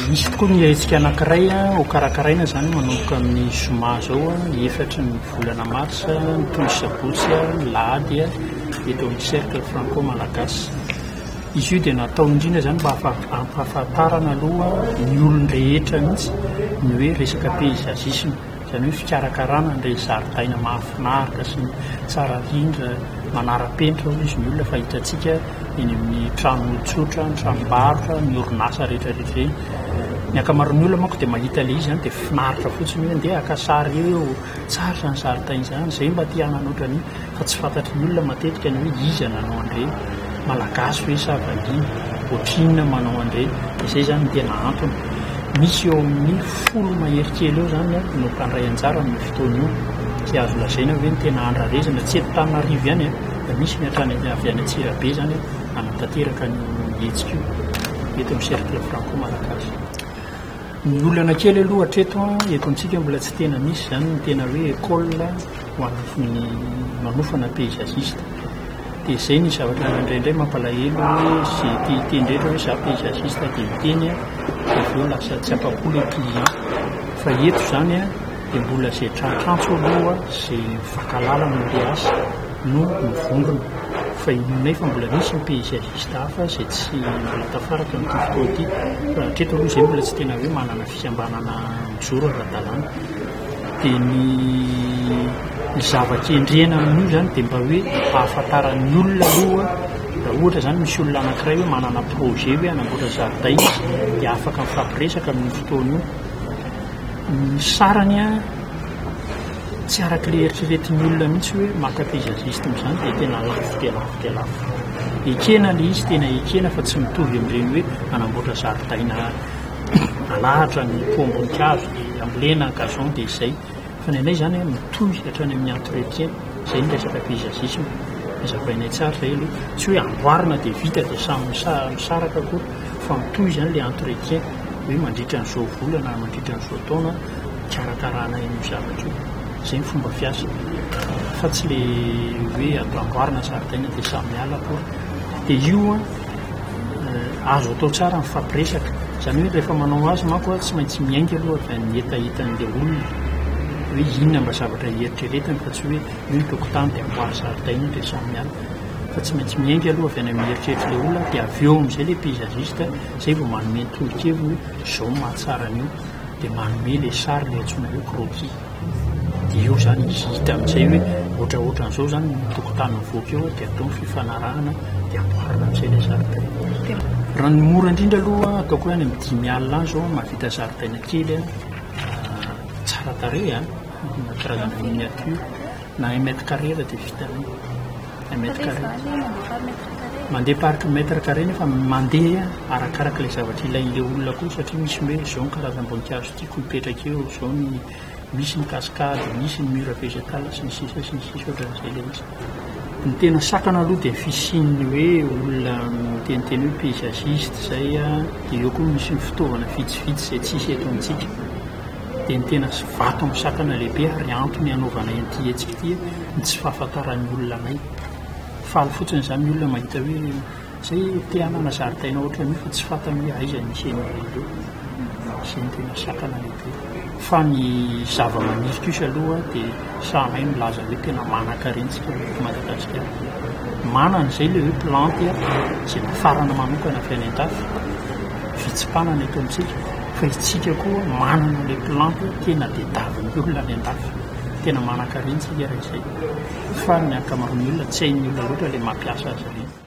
Misy tokoa ny hetsika anankiray hokarakaraina izany manomboka amin'ny zoma izao, efatry ny volana marsa, mitohy sabotsy, alahady eto amin'ny Cercle Franco Malagasy. Izy io dia natao indrindra izany mba hampahafantarana aloha ny olon-drehetra mihitsy ny hoe resaka paysagisme, izany hoe fikarakarana an'ireny zaridaina mahafinaritra sy tsara rindra, manara-penitra hoy izy ny olona fa hitantsika eny amin'ny tranon'olon-tsotra, ny tranombarotra, ny orinasa rehetra rehetra ireny. Ny ankamaroan'ny olona manko dia mahita ilay izy izany dia finaritra fotsiny hoe andeha haka sary eo, tsara izany zaridaina izany, izay mba te hanana ohatran'io. Fa tsy fantatry ny olona matetika ny hoe iza nanao an'ireny, malagasy ve sa vahiny, ohatrinona manao an'ireny, dia izay izany no tena antony. Misy eo amin'ny folo mahery kely eo izany no mpandray anjara amin'io fotoana io, dia azo lazaina hoe ny tena andrarezina, tsy eto Antananarivo ihany fa misy ny hatrany avy any Antsirabe izany hanatanteraka an'io hetsika io eto amin'ny Cercle Franco Malagasy. Ny olana kely aloha hatreto eto amintsika mbola tsy tena misy izany ny tena hoe école ho an'ny manofana paysagiste. Dia izay ny zavatra indraindray mampalahelo hoe izay te hiteny rehetra hoe za paysagiste dia miteny dia avy eo lasa tsy afa-po ilay client. Fa eto izany dia mbola izay tratrantso aloha izay mifankahalala no le asa no mivondrona. Fa inoanay fa mbola misy ny paysagiste hafa izay tsy mbola tafaraka amin'ity fotoana ity. Fa hatreto aloha izay mbola tsy tena hoe manana fikambanana mijoro ara-dalàna. Dia ny ny zava-kendrena amin'io izany dia mba hoe ahafantaran'ny olona aloha raha ohatra izany misy olona anankiray hoe manana projet hoe hanamboatra zaridaina izy dia afaka mifampiresaka amin'io fotoana io. Ny sarany an, tsy araka ilay eritreretin'ny olona mihitsy hoe maka paysagiste amin'izany dia tena lafo dia lafo dia lafo. Ekena ilay izy, tena ekena fa tsy mitovy amin'ireny hoe hanamboatra zaridaina alahatra ny poham-boninkazo dia ambolena gazon dia izay. Fa ny anay izany an, mitohy hatrany amin'ny entretien, izay ny resaka paysagisme. Hazavainay tsara izay aloha, tsy hoe amboarina dia vita dia samy misaraka akory fa mitohy izany ilay entretien. hoe mandritra an'izao volana na mandritra an'izao taona hikarakarana an'io zavatra io. Izay ny fomba fiasa. Fa tsy le hoe atao amboarina zaridaina dia samy miala akory. Dia io an, azo atao tsara ny mifampiresaka. Izany hoe rehefa manao azy manko an, tsy maintsy miainga aloha avy any hetahetan'ilay olona hoe inona mba zavatra eritreretiny fa tsy hoe io ny tokotany dia amboary zaridaina io dia samy miala. Fa tsy maintsy miainga aloha avy any amin'ny eritreritr'ilay olona dia avy eo amin'izay ilay paysagiste Zay vao manome ny tolo-keviny hoe zao no mahatsara an'io, dia manome ilay sary ilay antsoina hoe croquis. Dia eo izany izy hita amin'izay hoe ohatraohatran'izao izany ny tokotany mivoaka eo dia atao ny fifanarahana dia amboarina amin'izay ilay zaridaina. Raha ny mora indrindra aloha ataoko hoe any amin'ny 50 any izao mahavita zaridaina kely tsara tarehy an, karazana miniature na un mètre carré ary dia vita any. Un mètre carré. Mandeha par mètre carré nefa mandeha arakaraka ilay zavatra ilain'ilay olona koa satria misy hoe izao ny karazam-boninkazo tiako hipetraka eo, izao ny misy ny cascade, misy ny mur végétal sy ny sisa sy ny sisa ohatran'izay ilay izy. Ny tena sakana aloha dia ny fisian'ny hoe olona miteniteny hoe paysagiste izay dia eo koa misy ny fitaovana vitsivitsy izay tsisy eto amintsika. Dia ny tena vato misakana lehibe ary antony hanaovana an'ity hetsika ity ny tsy fahafantaran'ny olona anay. Faly fotsiny izany ny olona mahita hoe izay te hanana zaridaina ohatran'io fa tsy fantany hoe aiza ny misy an'ireo ireo. Izay no tena sakana lehibe. Fa ny zava-maniry kosa aloha dia sahanay milaza hoe tena manan-karena isika eto Madagasikara. Manana izay ilay hoe plantes izay nafarana manokana avy any an-dafy, vitsy mpanana eto amintsika. Fa isika koa manana ilay plante tena tadiavin'ny olona any an-dafy. Tena manan-karena isika raha izay. Fa ny ankamaroan'ny olona tsy hain'ny olona loatra ilay mampiasa azy ireny.